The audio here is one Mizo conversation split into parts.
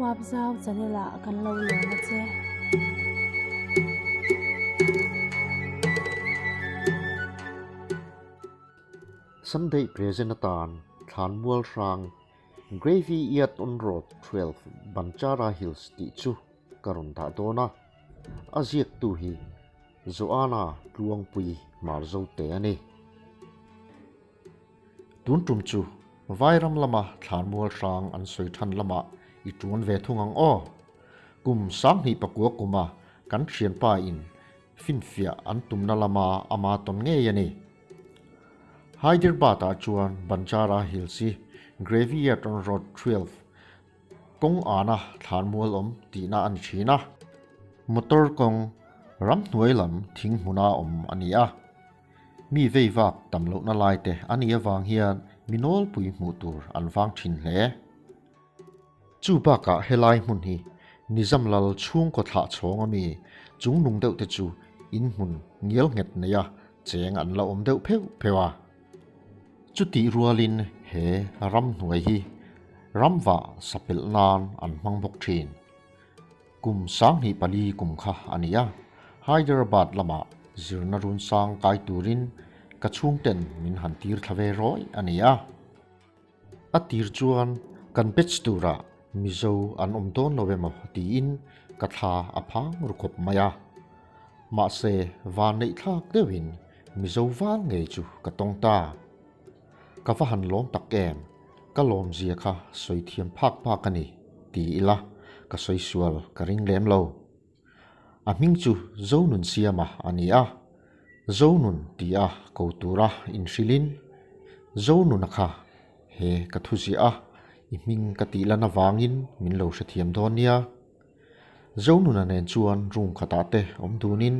Huapzau channel ah kan lo lawm a che. Sunday present atan Thlanmual hrang Gravy Yard on Road 12 Banchara Hills tih chu ka rawn dah dawn a, a ziaktu hi Joanna Tluangpui Marzote a ni. Tun tum chu Vairam lama thlanmual hrang an sawi than lamah i tuan ve thung ang aw. Kum 2009 kuma kan thianpa in finfiah an tumna lama ama tawn ngei a ni. Hyderabad ah chuan Banjara Hills hi Graveyard on Road 12 kawng ana thlanmual awm tihna a ni thin a. Motor kawng ramhnuai lam thing hmuna awm a ni a. Mi vei vak tam lohna lai te a nih avang hian mi nawlpui hmuh tur an vang thin hle. Chu bakah helai hmun hi Nizam lal chhungkaw thlah chhawng ami chungnung deuh te chu in hmun ngial nghet neia cheng an la awm deuh pheuh pheuh a. Chutih rualin he ramhnuai hi ramvah sapelh nan an hmang bawk thin. Kum 2004 kum kha a ni a, Hyderabad lamah zirna run sang kai turin ka chhungten min han tir thla ve rawih a ni a. A tir chuan kan batch turah Mizo an awm dawn lo emaw tiin ka thla a phang ru khawp mai a. Mahse van neih thlak deuhin Mizo val ngei chu ka tawng ta. Ka va han lawm tak em, ka lawmzia kha sawi thiam phak phak a ni ti ila ka sawi sual ka ring lem lo. A hming chu Zonun Siama a ni a, Zonun ti a ko tura inhrilhin Zonuna kha he ka thu ziah a, i hming ka tih lan avangin min lo hrethiam dawn nia. Zonuna nen chuan room khatah te awm dunin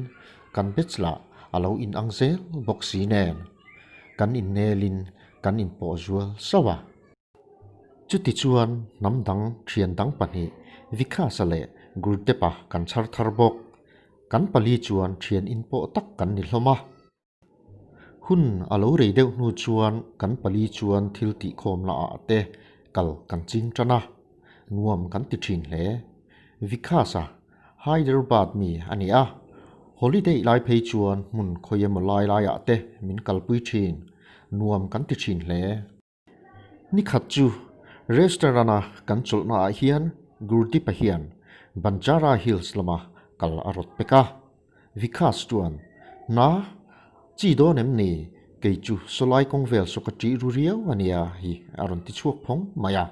kan batch lah a lo inang zel bawk si nen kan innelin kan inpawh zual sauh a. Chuti chuan hnam dang thian dang pahnih Vikas-a leh Gurdepa kan chhar thar bawk. Kan pali chuan thian inpawh tak kan ni hlawm a. Hun a lo rei deuh hnu chuan kan pali chuan thil tihkhawmna ah te kal kan ching tan a, nuam kan ti thin hle. Vikas-a Hyderabad mi a ni a, holiday lai phei chuan hmun khawi emaw lai laiah te min kalpui thin, nuam kan ti thin hle. Ni khat chu restaurant-a kan chawlhna ah hian Gurdeep-a hian Banjara Hills lama kal a rawt pek a. Vikas chuan, Na, chi dawn em ni? Kei chu sawlai kawng vel saw ka ṭih ru riau a nia hi a rawn ti chhuak phawng mai a.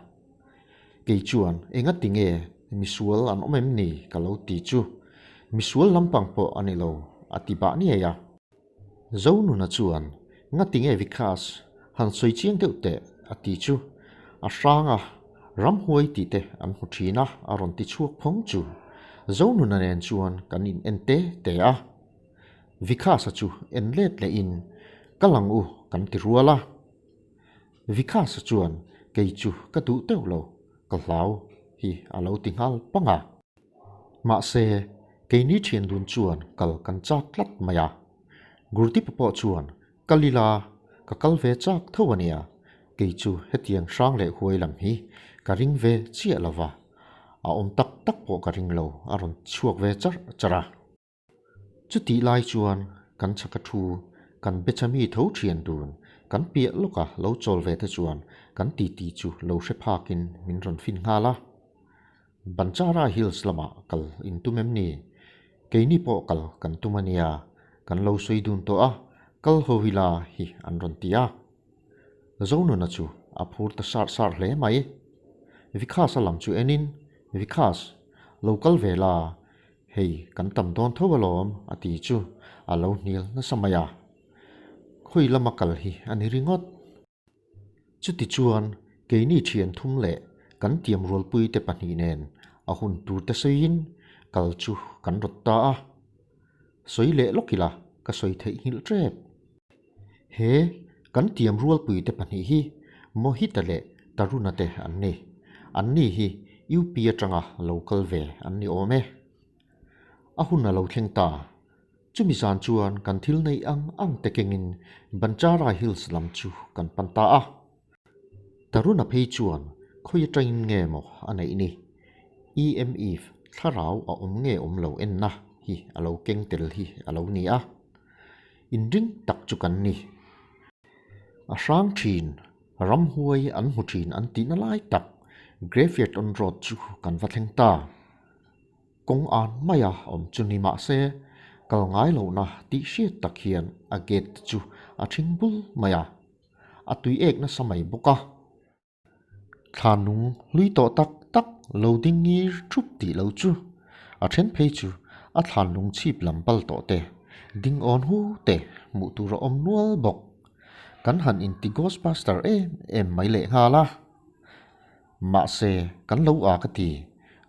Kei chuan, Engati nge misual an awm em ni? ka lo ti chu. Misual lampang pawh a ni lo, a ti bah niai a. Zonuna chuan, Ngati nge Vikas, han sawi chiang deuh teh, a ti chu. A hrang a, ramhuai tih te an hmu thin a, a rawn ti chhuak phawng chu. Zonuna nen chuan kan in en te te a. Vikas-a chu en let lehin, Kal ang u, kan ti rual a. Vikas-a chuan, Kei chu ka duh deuh lo, ka hlau hi a lo ti nghal pang a. Mahse, keini thian dun chuan kal kan chak tlat mai a. Gurdeep pawh chuan, Kal ila, ka kal ve chak tho a nia, kei chu hetiang hrang leh huai lam hi ka ring ve chiah lo va, a awm tak tak pawh ka ring lo a rawn chhuak ve charh charh a. Chutih lai chuan kan chhaka thu kan Bechami tho thian dun kan piah lawka lo chawl ve te chuan kan titi chu lo hre phakin min rawn fin nghal a. Banchara Hills lamah kal in tum em ni? Keini pawh kal kan tum a nia, kan lo sawi dun tawh a, kal ho ila hi an rawn ti a. Zonuna chu a phur ta sar sar hle mai. Vikas-a lam chu enin, Vikas, lo kal ve la, Hei kan tam dawn tho alawm a ti chu a lo hnial nasa mai a. Khawi lama kal hi a ni ringawt. Chuti chuan keini thian thum leh kan tiam rualpui te pahnih nen a hun tur te sawiin kal chu kan rawt ta a. Sawi leh lawk ila ka sawi theih nghilh tep. He kan tiam rualpui te pahnih hi Mohita leh Taruna te an ni. Anni hi UP atanga lo kal ve an ni awm e. A hun a lo thleng ta. Chumi zan chuan kan thil neih ang ang te kengin Banchara Hills lam chu kan pan ta a. Taruna phei chuan khawi atangin nge maw a neih ni? EMF, thlarau a awm nge awm lo enna hi a lo keng tel hi a lo ni a. Inring tak chu kan ni. A hrang thin, ramhuai an hmu thin an tihna lai tak Graveyard on Road chu kan va thleng ta. Kawng an maia awm chu ni mah se, kal ngai lohna tih hriat tak hian a gate te chu a thing bul mai a, a tui ek nasa mai bawk a. Thla nung hlui tawh tak tak lo ding ngir thup tih lo chu a then phei chu a thlan lung chhip lam pal tawh te, ding awn hu te hmuh tur a awm nual bawk. Kan han inti Ghostbuster em em mai leh nghal a. Mahse, kan lo a ka ti,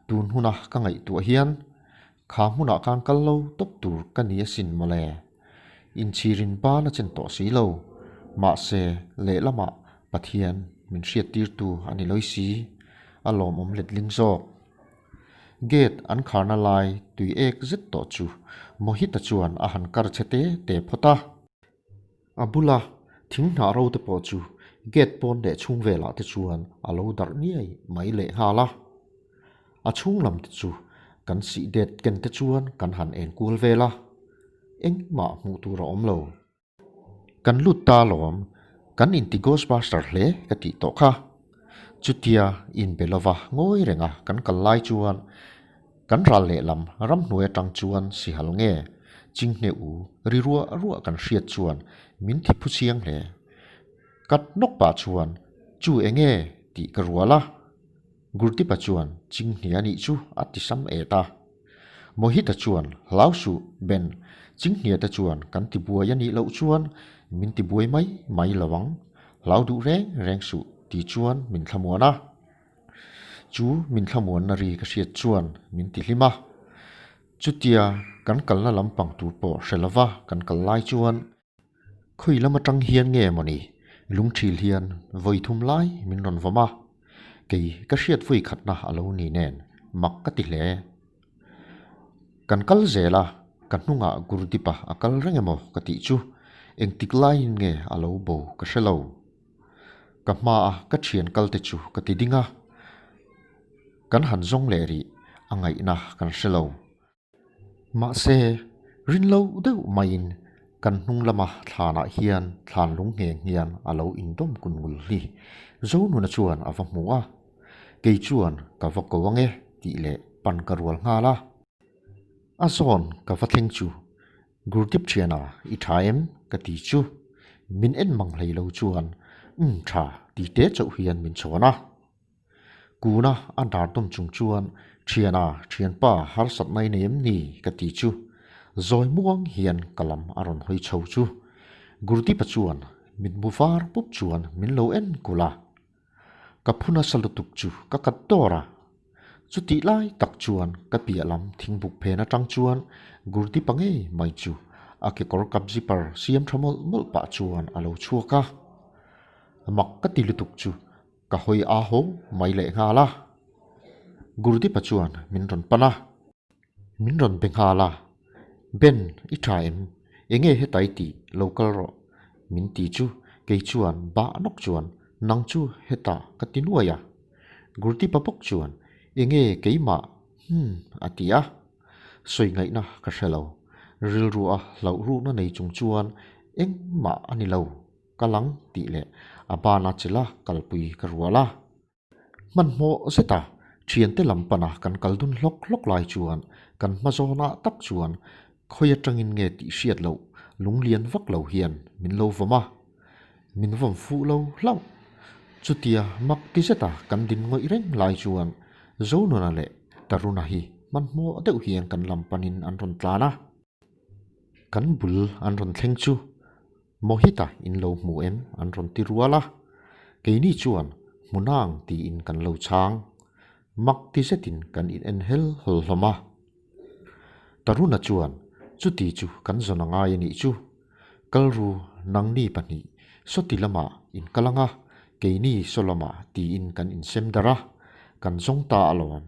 tun huna ka ngaihtuah hian kha hmunah khan kal lo tawp tur ka ni asin mawle. Inchhirin ban a chen tawh si lo. Mahse, lehlamah Pathian min hriattirtu a ni lawi si, a lawmawm letling zawk. Gate an kharna lai tui ek zet tawh chu Mohita chuan a han kar che te te phawt a. A bula thing hnah ro te pawh chu gate pawn leh chhung velah te chuan a lo darh niai mai lehnghal a. A chhung lam te chu kan sih det ken te chuan kan han en kual vel a, engmah hmuh tur a awm lo. Kan lut ta alawm, kan inti Ghostbuster hle ka tih tawh kha. Chutia inbe lova ngawi renga kan kal lai chuan kan ral lehlam ramhnuai atang chuan sihal nge chinghne u ri ruah ruah kan hriat chuan min thi phu chiang hle. Kat nawk pah chuan chu enge tih ka rual a. Gurtipa chuan Chinghne a nih chu a ti sam et a. Mohita chuan Hlau suh, Ben, Chinghne te chuan kan ti buai a nih loh chuan min ti buai mai mai lo ang. Hlau duh reng reng suh ti chuan min thlamuan a. Chu min thlamuanna ri ka hriat chuan min ti hlim a. Chutia kan kalna lampang tur pawh hre lova kan kal lai chuan Khawi lam atang hian nge mawni lungthil hian vawi thum lai min rawn vawm a, kei ka hriat vawi khatna a lo ni nen mak ka ti hle. Kan kal zel a, ka hnungah Gurdeep-a a kal reng emaw ka tih chu engtik laiin nge a lo bo ka hre lo. Ka hmaa ka thian kal te chu ka ti ding a, kan han zawng leh rih a ngaihna kan hre lo. Mahse, rin lo deuh maiin kan hnung lama thlanah hian thlan lung ngheng hian a lo indawm kun ngul hi Zonuna chuan a va hmu a, kei chuan ka va ko ange tih leh pan ka rual nghal a. A zawn ka va thleng chu Gurdeep thiana i tha em? ka ti chu min en mang hlei lo chuan umm tha ti te chauh hian min chhawn a. Kuna a dar dawm chung chuan, Thiana, thianpa harsat mai nei em ni? ka ti chu. Zawi muang hian ka lam a rawn hawi chho chu. Gurdeep-a chuan mitmu var pup chuan min lo en kulh a. Ka phu nasa lutuk chu ka kat dawr a. Chutih lai tak chuan ka piah lam thingbuk phen atang chuan Gurdeep-a ngei mai chu a kekawr kap zipper siam tha mawlh mawlh pah chuan a lo chhuak a. Mak ka ti lutuk chu Ka hawi a ho mai leh nghal a, Gurdeep-a chuan min rawn pan a. Min rawn be nghal a, Ben, i tha em? Enge hetai tih lo kal rawh min ti chu kei chuan bah nawk chuan nang chu hetah ka ti nuai a. Gurdeep-a bawk chuan enge keimah hmm a ti a. Sawi ngaihna ka hre lo, rilru a hlauh ruhna nei chung chuan engmah a ni lo. Ka lang tih leh a bana chila kalpui ka rual a. Hmanhmawh zeta thiante lam pana kan kal dun hlawk hlawk lai chuan kan hma zawnah tak chuan khawi atangin nge tih hriat loh lunglian vak lo hian min lo vawm a, min vawm fuh lo hlauh. Chutia mak ti zeta kan din ngawih reng lai chuan Zonuna leh Taruna hi hmanhmawh deuh hian kan lam panin an rawn tlan a. Kan bul an rawn thleng chu Mohita in lo hmu em? an rawn ti rual a, keini chuan hmunang tiin kan lo chhang. Mak ti zetin kan in en hel hawl hlawm a. Taruna chuan chuti chu kan zawn a ngai a nih chu. Kalru nangni pahnih sawti lamah in kal ang a, keini saw lamah tiin kan insem darh a, kan zawng ta alawm.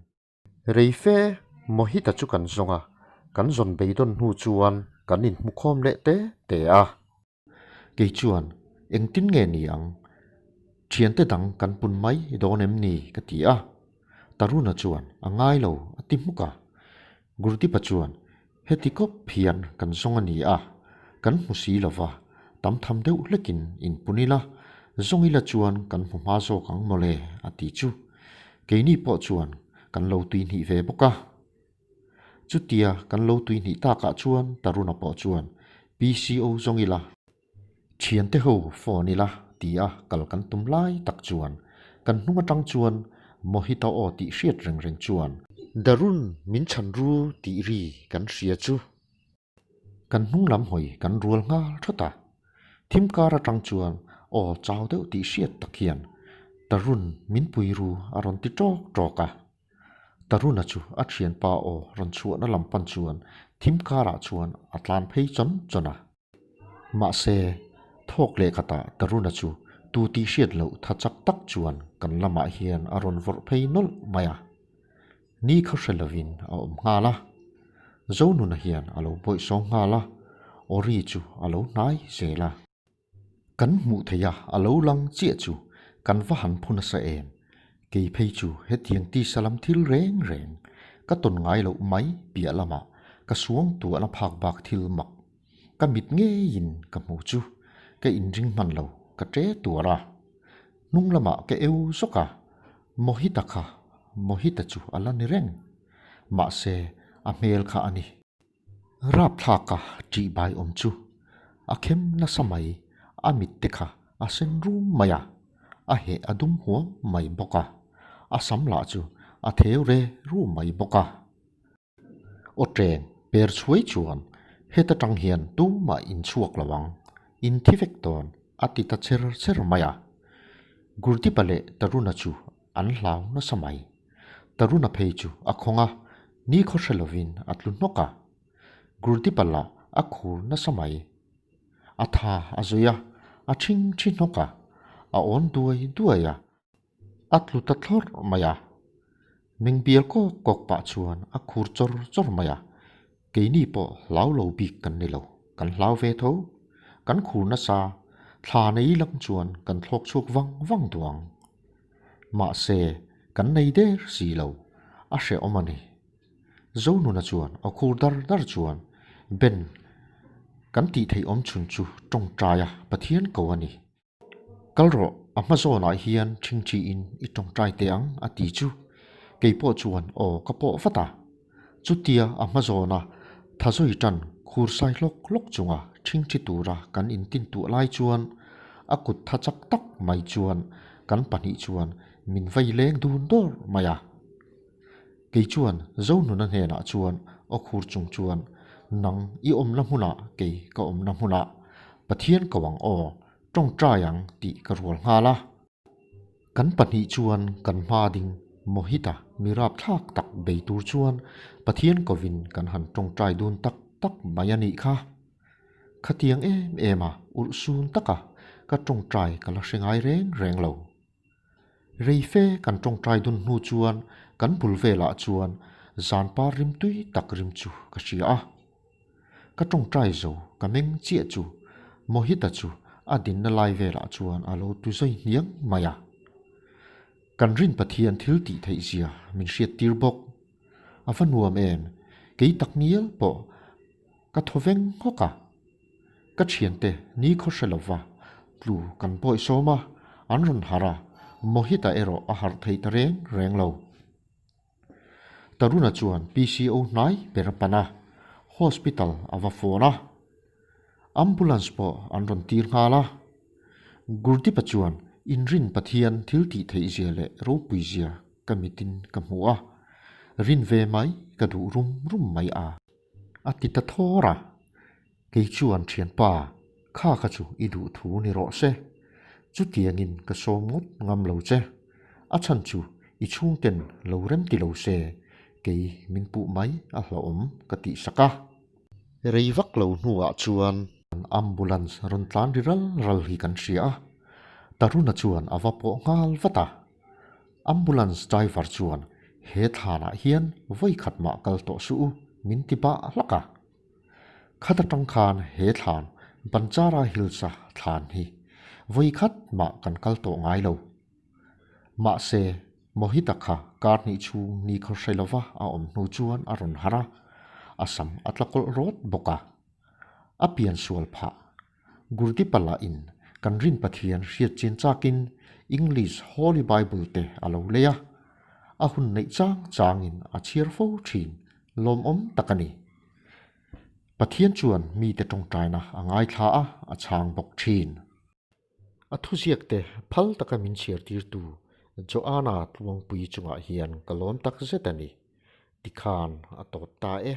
Reife Mohita chu kan zawng a, kan zawn beidawn hnu chuan kan inhmukhawm leh te te a. Kei chuan, Engtin nge ni ang? Thiante dang kan pun mai dawn em ni? ka ti a. Taruna chuan a ngai lo a ti hmuk a. Gurdeepa chuan heti kawp hian kan zawng a ni a, kan hmu si lo va, tam tham deuh hlekin inpun ila, zawng ila chuan kan hmu hma zawk ang mawle a ti chu. Keini pawh chuan kan lo tuihnih ve bawk a. Chutia kan lo tuihnih takah chuan Taruna pawh chuan PCO zawng ila, Thiante ho phone ila ti a kal kan tum lai tak chuan kan hnung atang chuan Mohita aw tih hriat reng reng chuan Darun min chhan ru tih ri kan hria chu kan hnung lam hawi kan rual nghal thawt a. Thim kar atang chuan aw chau deuh tih hriat tak hian Tarun min pui ru a rawn ti tawk tawk a. Taruna chu a thianpa aw rawn chhuahna lam pan chuan thim karah chuan a tlan phei chawn chawn a. Mahse, thawk leh khatah Taruna chu tu tih hriat loh tha chak tak chuan kan lamah hian a rawn vawrh phei nawlh mai a. Ni khaw hre lovin a awm nghal a. Zonuna hian a lo bawihsawm nghal a, Ori chu a lo hnai zel a. Kan hmuh theih a, a lo lang chiah chu kan va han phu nasa em? Kei phei chu hetiang tisa lam thil reng reng ka tawn ngai loh mai piah lamah ka suang tuahna phak bak thil mak ka mit ngeiin ka hmu chu ka inring hman lo ka ṭe tuar a. Hnung lamah ka eu zawk a, Mohita kha Mohita chu a la ni reng. Mahse a hmel kha a ni. Rapthlaka ṭih bai awm chu a khem nasa mai, a mit te kha a sen rum mai a, a heh a dum huam mai bawk a, a sam lah chu a theu re rum mai bawk a. Aw ṭeng per chhuai chuan heta ṭang hian tumah inchhuak lo ang, in thi vek dawn a ti ta cher cher mai a. Gurdeepa leh Taruna chu an hlau nasa mai. Taruna phei chu a khawng a, ni khaw hre lovin a tlu hnawk a. Gurdeepa lah a khur nasa mai. A tha a zui a, a ṭhing ṭhi hnawk a, a awn duai duai a, a tlu ta thlawrh mai a. Meng bial kawk kawk pah chuan a khur chawr chawr mai a, keini pawh hlau lo bik kan ni lo, kan hlau ve tho. Kan khur nasa, thla nei lang chuan kan thlawk chhuak vang vang duang. Mahse, kan nei der si lo, a hrehawm a ni. Zonuna chuan a khur dar dar chuan, Ben, kan tih theih awm chhun chu tawngtaia Pathian ko a ni. Kal rawh, a hma zawnah hian ṭhingṭhiin i tawngtai teh ang a ti chu. Kei pawh chuan aw ka pawh vat a. Chutia a hma zawna thazawi ṭan khur sai hlawk hlawk chunga ṭhingṭhi tura kan intintuah lai chuan a kut tha chak tak mai chuan kan pahnih chuan min vei leng dun dawr mai a. Kei chuan Zonuna hnenah chuan aw khur chung chuan, Nang i awmna hmunah kei ka awmna hmunah Pathian ko ang aw, tawngtai ang tih ka rual nghal a. Kan pahnih chuan kan hma ding Mohita mi rapthlak tak bei tur chuan Pathian kovin kan han tawngtai dun tak tak mai a nih kha. Khatiang em em a urhsun taka ka tawngtai ka la hre ngai reng reng lo. Reife kan tawngtai dun hnu chuan kan bul velah chuan zan par rim tui tak rim chu ka hria a. Ka tawngtai zo ka meng chiah chu Mohita chu a dinna lai velah chuan a lo tu zai hniang mai a. Kan rin Pathian thil tih theih zia min hriat tir bawk. A va nuam em, kei tak ngial pawh ka thaw veng nghawk a. Ka thiante ni khaw hre lova tlu kan pawih sawm a, an rawn harh a, Mohita erawh a harh thei ta reng reng lo. Taruna chuan PCO hnai ber a pan a, hospital a va phone a. Ambulance pawh an rawn tir nghal a. Gurdeepa chuan inrin Pathian thil tih theih zia leh ropui zia ka mitin ka hmu a, rin ve mai ka duh rum rum mai a. A ti ta thawr a, Kei chuan thianpa, kha kha chu i duh thu ni rawh se. Chutiangin ka sawm ngawt ngam lo che. A chhan chu i chhungten lo rem ti lo se, kei min puh mai a hlauhawm ka tih sak a. Rei vak lo hnuah chuan ambulance rawn tlan ri ral ral hi kan hria a, Taruna chuan a va pawh nghal vat a. Ambulance driver chuan he thlanah hian vawi khat mah kal tawh suh u min ti bah hlak a. Khat atang khan he thlan Banchara Hills-a thlan hi vawi khat mah kan kal tawh ngai lo. Mahse. Mohita kha kar hnih chhung ni khaw hre lova a awm hnu chuan a rawn harh a, a sam a tla kawlh rawt bawk a. A pian sual phah. Gurdipala in kan rin Pathian hriat chian chakin English Holy Bible te a lo lei a, a hun neih chang changin a chhiar fo thin lawmawm tak a ni. Pathian chuan mite tawngtaina a ngaithla a, a chhang bawk thin. A thuziak te phal taka min chhiartirtu Joanna Tluangpui chungah hian ka lawm tak zet a ni. Tikhan a tawp ta e.